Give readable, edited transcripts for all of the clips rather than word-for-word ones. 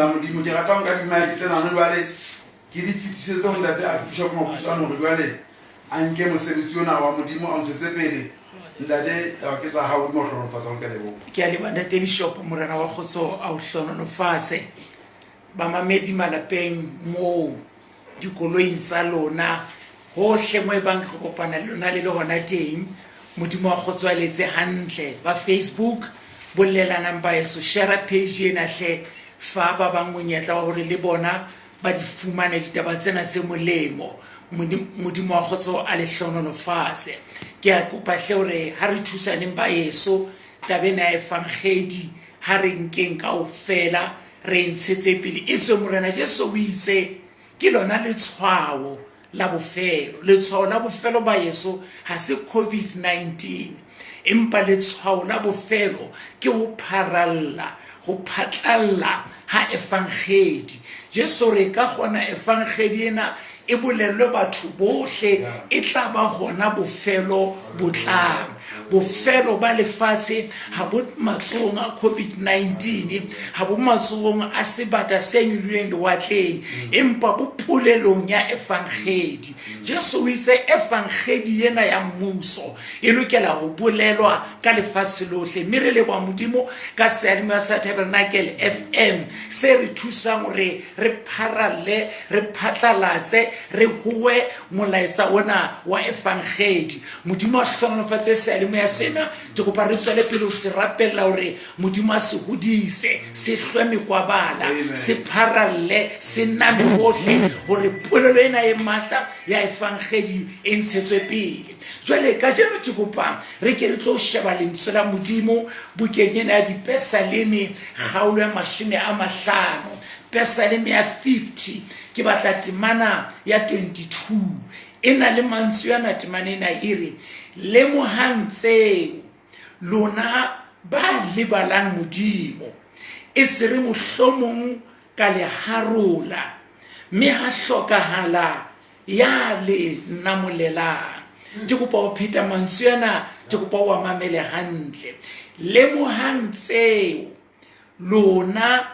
la Modimo. Ke rata ho nka dimaeke tsenana jwale ke di fetisetse ho Ntate Archbishop Maputswane hore jwale a nke mosebetsi ona wa Modimo a o ntshetse pele. Ntate, taba ke tsa hao, Modimo a o hlohonolofatse haholo, ke a leboha. Ke a leboha Ntate Bishop, Morena wa kgotso a o hlohonolofatse. Bamamedi malapeng moo dikoloing tsa lona hohle mo e bang re kopana le lona le le hona teng, Modimo wa kgotso a letse hantle. Ba Facebook bolelanang ba eso share page ena hle, fa ba bang monyetla wa hore le bona ba di fumane ditaba tsena tse molemo. Modimo wa kgotso a le hlohonolofatse. Ke a kopa hle hore ha re thusaneng ba eso taba ena ya evangedi, ha re nkeng kaofela re e ntshetse pele. Etswe Morena Jesu o itse ke lona letshwao la bofelo. Letshwao la bofelo ba yeso ha se COVID-19, empa letshwao la bofelo ke ho pharalla, ho phatlalla ha evangedi. Jesu re ka kgona evangedi ena e bolellwe batho bohle, e tla ba hona bofelo bo tlang. Bofelo ba lefatshe ha bo matsohong a COVID-19, ha bo matsohong a sebata se nyolohileng lewatleng, empa bo polelong ya evangedi. Jesu o itse evangedi ena ya mmuso e lokela ho bolelwa ka lefatshe lohle, mme re leboha Modimo ka seyalemoya sa Tabernacle FM se re thusang hore re pharalle, re phatlalatse, re howe molaetsa ona wa evangedi. Modimo a hlohonolofatse seyalemoya sena. Ke kopa re tswele pele ho se rapella hore Modimo a se hodise, se hlwe mekwabala, se pharalle, se name hohle, hore polelo ena e matla ya evangedi e ntshetswe pele. Jwale kajeno ke kopa re ke re tlo sheba lentswe la Modimo bukeng ena ya Dipesaleme, kgaolo ya 50, Pesaleme ya 50. Ke batla temana ya 22. E na le mantswe ana, temana ena e re, Lemohang tseo, lona ba lebalang Modimo, e se re mohlomong ka le harola, mme ha hlokahala ya le namolelang. Ke kopa ho pheta mantswe ana, ke kopa o a mamele hantle. Lemohang tseo, lona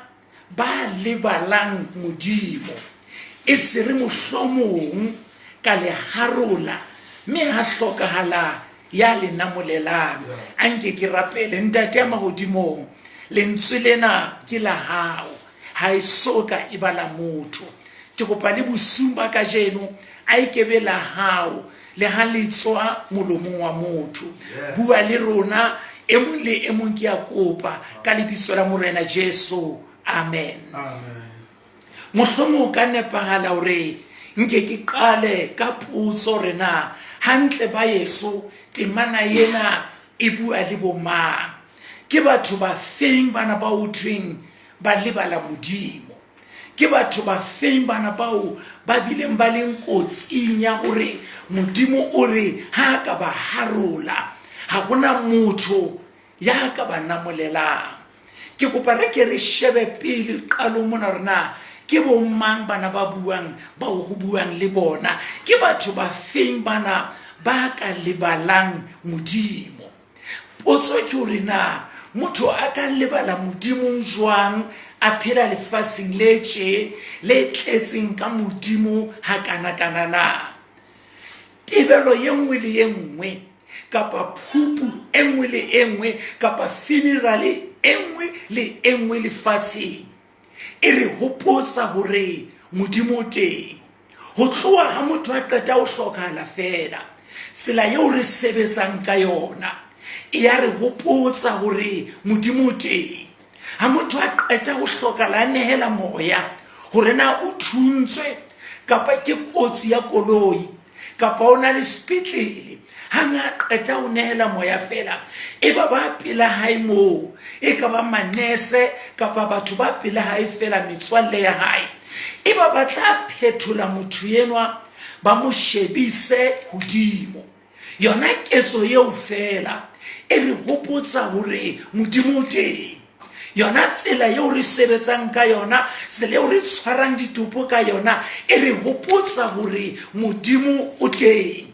ba lebalang Modimo, e se re mohlomong ka le harola, mme ha hlokahala ya le namolelang. A nke ke rapele. Ntate ya mahodimong, lentswe lena ke la hao, ha e so ka e ba la motho. Ke kopa le bosiung ba kajeno a e ke be la hao, le ha le tswa molomong wa motho. Bua le rona e mong le e mong, ke a kopa ka lebitso la Morena Jesu, amen. Mohlomong o ka nepahala hore nke ke qale ka potso hore na hantle ba yeso temana ena e bua le bomang. Ke batho ba feng bana ba ho thweng ba lebala Modimo? Ke batho ba feng bana bao ba bileng ba leng kotsing ya hore Modimo o re ha a ka ba harola, ha hona motho ya ka ba namolelang? Ke kopa re ke re shebe pele qalong mona hore na ke bomang bana ba buang, bao ho buang le bona. Ke batho ba feng bana ba ka lebalang Modimo? Potso ke hore na motho a ka lebala Modimong jwang a phela lefatsheng le tje le tletseng ka Modimo hakanakana na? Tebelo ye nngwe le ye nngwe kapa phupu e nngwe le e nngwe kapa funerale e nngwe le e nngwe lefatsheng e re hopotsa hore Modimo o teng. Ho tloha ha motho a qeta ho hlokahala feela, tsela eo re sebetsang ka yona e ya re hopotsa hore Modimo o teng. Ha motho a qeta ho hlokahala, a nehela moya, hore na o thuntswe kapa ke kotsi ya koloi kapa o na le sepetlele, ha na qeta ho nehela moya feela, e ba ba pela hae moo, e ka ba manese kapa batho ba pela hae feela, metswalle ya hae, e ba ba tla phethola motho enwa ba mo shebise hodimo. Yona ketso eo feela e re hopotsa hore Modimo o teng. Yona tsela eo re sebetsang ka yona, tsela eo re tshwarang ditopo ka yona, e re hopotsa hore Modimo o teng.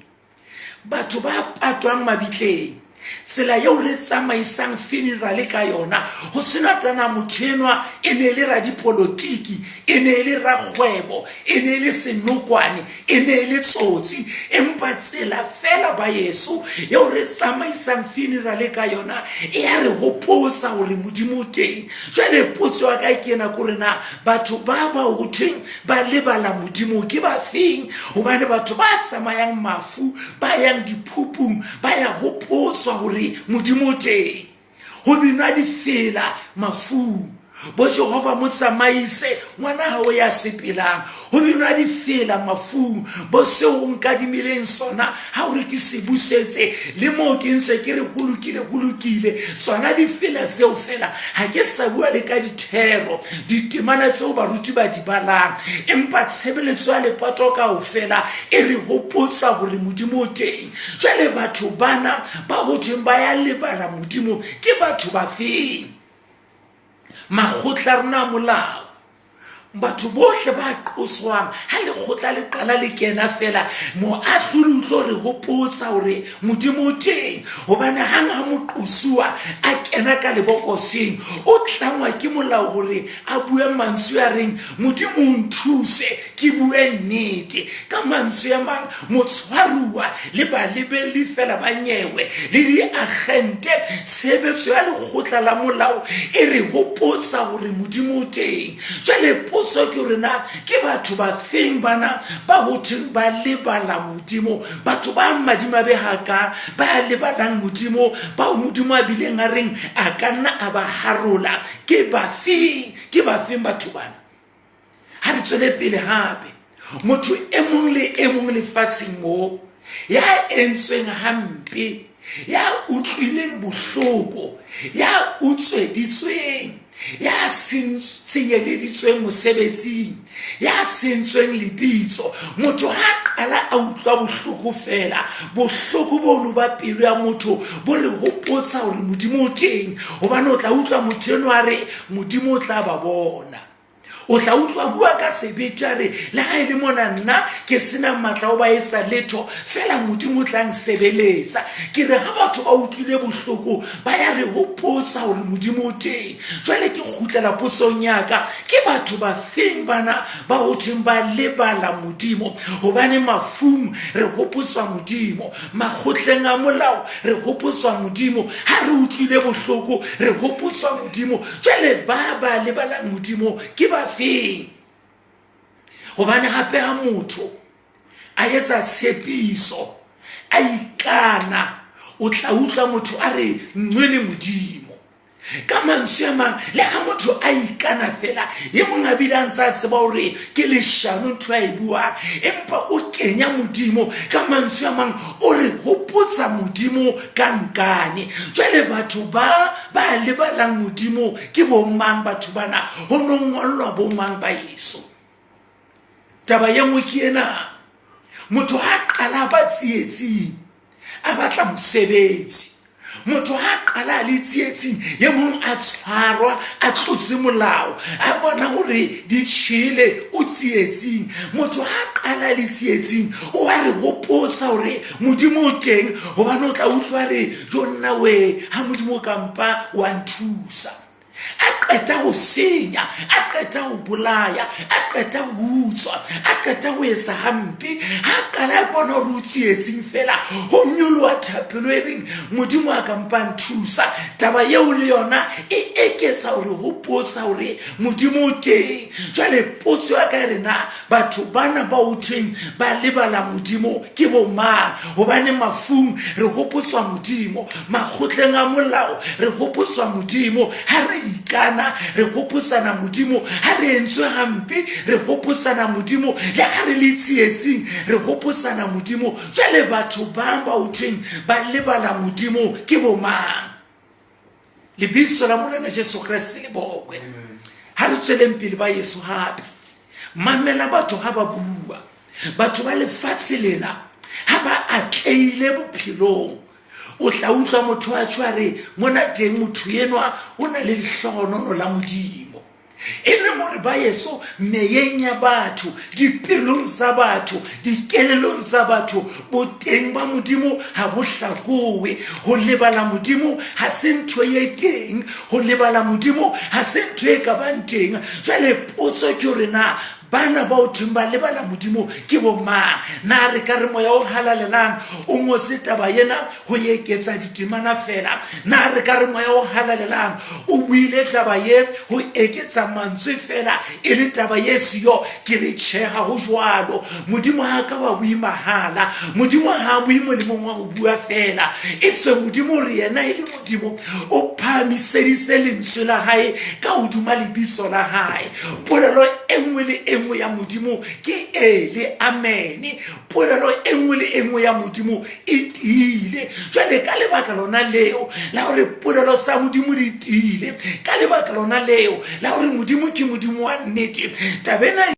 Batho ba patwang mabitleng, Tsela eo re tsamaisang funeral ka yona, ho sena tana motho enwa e ne e le radipolotiki, e ne e le rakgwebo, e ne e le senokwane, e ne e le tsotsi, empa tsela fela ba yeso eo re tsamaisang funeral ka yona e ya re hopotsa hore Modimo o teng. Jwale potso ya ka ke ena, kore na batho ba ba ho thweng ba lebala Modimo ke ba feng? Hobane batho ba tsamayang mafu, ba yang diphupung, ba ya hopotswa hore Modimo o teng. Ho binwa difela mafung, bo Jehova mo tsamaise ngwana hao ya sepelang. Ho binwa difela mafung, bo seo o nkadimileng sona ha o re ke se busetse, le moo ke ntse ke re ho lokile, ho lokile. Tsona difela tseo fela, ha ke sa bua le ka dithero, ditemana tseo baruti ba di balang, empa tshebeletso ya lepato kaofela e re hopotsa hore Modimo o teng. Jwale batho bana ba ho thweng ba ya lebala Modimo ke batho ba feng? Makgotla a rona a molao, batho bohle ba qoswang ha lekgotla le qala le kena fela, moahlodi o tlo re hopotsa hore Modimo o teng, hobane hang ha moqosuwa a kena ka lebokoseng, o tlangwa ke molao hore a bue mantswe a reng Modimo o nthuse ke bue nnete. Ka mantswe a mang, motshwaruwa le balebelli fela ba nyewe le diagente, tshebetso ya lekgotla la molao e re hopotsa hore Modimo o teng. Jwale potso ke hore na ke batho ba feng bana ba ho thweng ba lebala Modimo, batho ba madimabe haka ba lebalang Modimo, bao Modimo a bileng a reng a ka nna a ba harola, ke ba feng? Ke ba feng batho bana? Ha re tswele pele hape, motho e mong le e mong lefatsheng mo ya entsweng hampe, ya utlwileng bohloko, ya utsweditsweng, ya senyeleditsweng mosebetsing, ya sentsweng lebitso, motho ha qala a utlwa bohloko fela, bohloko bono ba pelo ya motho bo re hopotsa hore Modimo o teng, hobane o tla utlwa motho eno a re Modimo o tla ba bona. O tla utlwa bua ka sebete a re le ha e le mona nna ke sena matla o ba etsa letho, fela Modimo o tla nsebeletsa. Ke re ha batho ba utlwile bohloko ba ya re hopotsa hore Modimo o teng. Jwale ke kgutlela potsong ya ka, ke batho ba feng bana ba ho thweng ba lebala Modimo? Hobane mafung re hopotswa Modimo, makgotleng a molao re hopotswa Modimo, ha re utlwile bohloko re hopotswa Modimo. Jwale ba ba lebalang Modimo ke ba feng? Hobane hape ha motho a etsa tshepiso, a ikana, o tla utlwa motho a re nngwe le Modimo. Ka mantswe a mang, le ha motho a ikana fela, e mong a bile a ntse a tseba hore ke leshano ntho a e buang, empa o kenya Modimo. Ka mantswe a mang, o re hopotsa Modimo ka nkane. Jwale batho ba ba lebalang Modimo ke bomang batho bana? Ho no ngollwa bomang ba eso? Taba ye nngwe ke ena, motho ha qala ba tsietsing, a batla mosebetsi, motho ha qala a le tsietsing, e mong a tshwarwa a tlotse molao, a bona hore di tjhele, o tsietsing. Motho ha qala a le tsietsing, o a re hopotsa hore Modimo o teng, hobane o tla utlwa re jo nna we, ha Modimo o ka mpa wa nthusa. A qeta ho senya, a qeta ho bolaya, a qeta ho utswa, a qeta ho etsa hampe, ha qala a bona hore o tsietsing fela, ho nyoloha thapelo e reng Modimo a ka mpa nthusa. Taba eo le yona e eketsa hore hopotsa hore Modimo o teng. Jwale potso ya ka e re na batho bana ba ho thweng ba lebala Modimo ke bomang? Hobane mafung re hopotswa Modimo, makgotleng a molao re hopotswa Modimo, ha re ikana re hopotsana Modimo, ha re entswe hampe re hopotsana Modimo, le ha re le tsietsing re hopotsana Modimo. Jwale batho ba ba ho thweng ba lebala Modimo ke bomang? Lebitso la Morena Jesu Kreste le bokwe. Ha re tsweleng pele ba Yesu hape. Mamela batho ha ba bua. Batho ba lefatshe lena ha ba atlehile bophelong, o tla utlwa motho a tjho a re mona teng motho enwa o na le lehlohonolo la Modimo. E leng hore ba yeso meyeng ya batho, dipelong tsa batho, dikelelong tsa batho, boteng ba Modimo ha bo hlakowe. Ho lebala Modimo ha se ntho e teng, ho lebala Modimo ha se ntho e ka bang teng. Jwale potso ke hore na bana bao thweng ba lebala Modimo ke bomang? Na re ka re Moya o Halalelang o ngotse taba ena ho eketsa ditemana feela? Na re ka re Moya o Halalelang o buile taba ye ho eketsa mantswe feela e le taba ye siyo? Ke re tjhe, ha ho jwalo. Modimo ha a ka wa bue mahala. Modimo ha a bue molemong wa ho bua feela. Etswe Modimo o re yena e le Modimo o phahamiseditse lentswe la hae ka hodima lebitso la hae. Polelo e nngwe le e nngwe ya Modimo ke ee le amene. Polelo e nngwe le e nngwe ya Modimo e tiile. Jwale ka lebaka lona leo la hore polelo tsa Modimo di tiile, ka lebaka lona leo la hore Modimo ke Modimo wa nnete, taba ena.